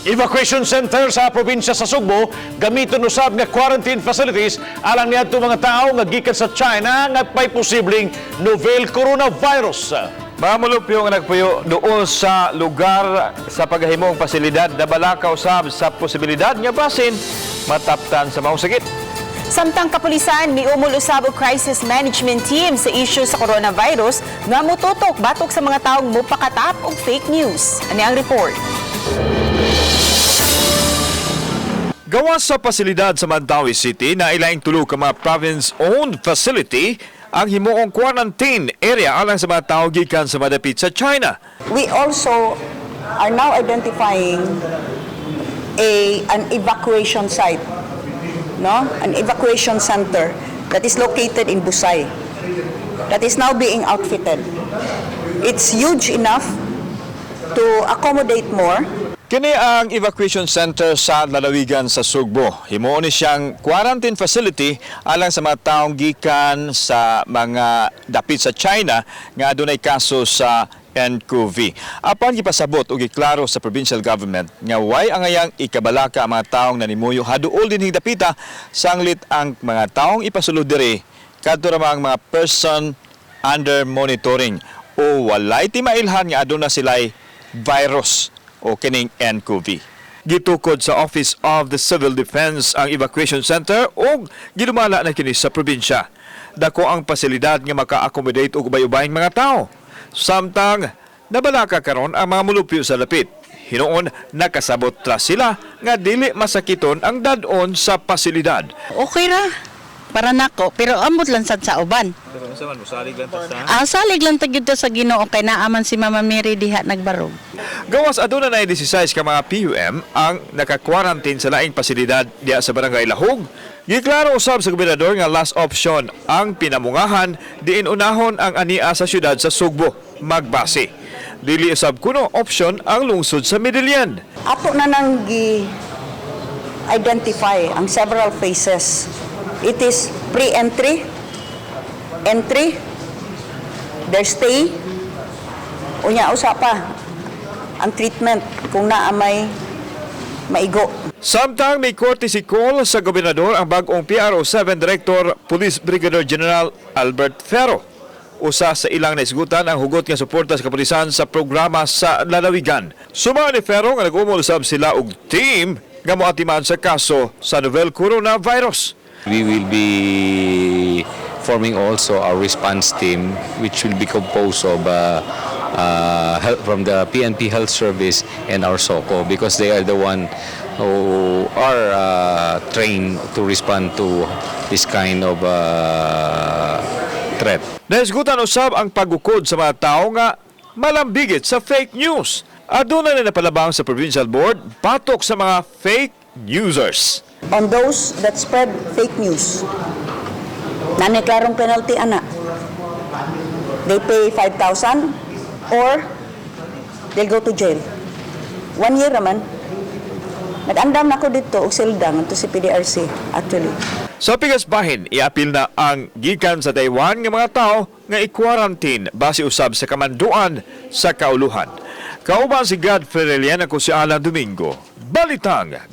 Evacuation center sa probinsya sa Sugbo gamiton usab nga quarantine facilities alang niadto mga tawo nga gikan sa China nga may posibleng novel coronavirus. Mga mulupyo nga nagpuyo duol sa lugar sa paghahimong pasilidad, nabalaka usab sa posibilidad nga basin mataptan sa maong sakit. Samtang kapulisan miumol usab og crisis management team sa issue sa coronavirus nga mututok batok sa mga taong mupakatap og fake news. Ani ang report. Gawas sa pasilidad sa Mandaue City na ilaing tulo ka mga province-owned facility ang himuong quarantine area alang sa mga tao gikan sa madapit sa China. We also are now identifying a an evacuation site, no? An evacuation center that is located in Busay, that is now being outfitted. It's huge enough to accommodate more. Kini ang evacuation center sa lalawigan sa Sugbo. Himuon ni siyang quarantine facility alang sa mga taong gikan sa mga dapit sa China nga adunay kaso sa nCoV. Apan gipasabot og giklaro sa provincial government nga way angayang ikabalaka ang mga taong nanimuyo haduol dinhing dapita, sanglit ang mga taong ipasulod diri kadto ra ang mga person under monitoring o walay timailhan nga aduna sila'y virus o kining nCoV. Gitukod sa Office of the Civil Defense ang evacuation center ug gidumala na kini sa probinsya. Dako ang pasilidad nga maka-accommodate og ubay-ubayng mga tao. Samtang nabalaka karon ang mga mulupyo sa dapit. Hinuon nakasabot ra sila nga dili masakiton ang dad-on sa pasilidad. Okay ra para nako, pero amot lang sad sa uban. Ah, salig lang ta gyud ta sa Ginoo kay naa man si Mama Mary diha nagbarog. Gawas aduna na 16 ka mga PUM ang naka-quarantine sa laing pasilidad diya sa Barangay Lahug. Giklaro usab sa gobernador nga last option ang pinamungahan diin unahon ang ania sa syudad sa Sugbo magbase. Dili usab kuno option ang lungsod sa Medellin. Ato na nang gi identify ang several phases. It is pre-entry, entry, their stay, unya usa pa ang treatment kung naa may maigo. Samtang may courtesy call sa gobernador ang bag-ong PRO 7 Director, Police Brigadier General Albert Ferro. Usa sa ilang naisgutan ang hugot nga suporta sa kapulisan sa programa sa lalawigan. Suma ni Ferro nga nag-umol sab sila og team nga moatiman sa kaso sa novel coronavirus. We will be forming also our response team, which will be composed of help from the PNP Health Service and our SOCO, because they are the one who are trained to respond to this kind of threat. Naisgutan usab ang pagukod sa mga tao nga malambigit sa fake news. Aduna na napalabang sa provincial board batok sa mga fake newsers. On those that spread fake news, naa nay klarong penalty ana. They pay 5,000 or they'll go to jail. One year naman. Nag-andam na ko dito og silda ngadto si PDRC actually. Sa pikas bahin, iapil na ang gikan sa Taiwan nga mga tao nga i-quarantine base usab sa kamanduan sa kauluhan. Kauban si Godfrey Relian, ako si Alan Domingo. Balitang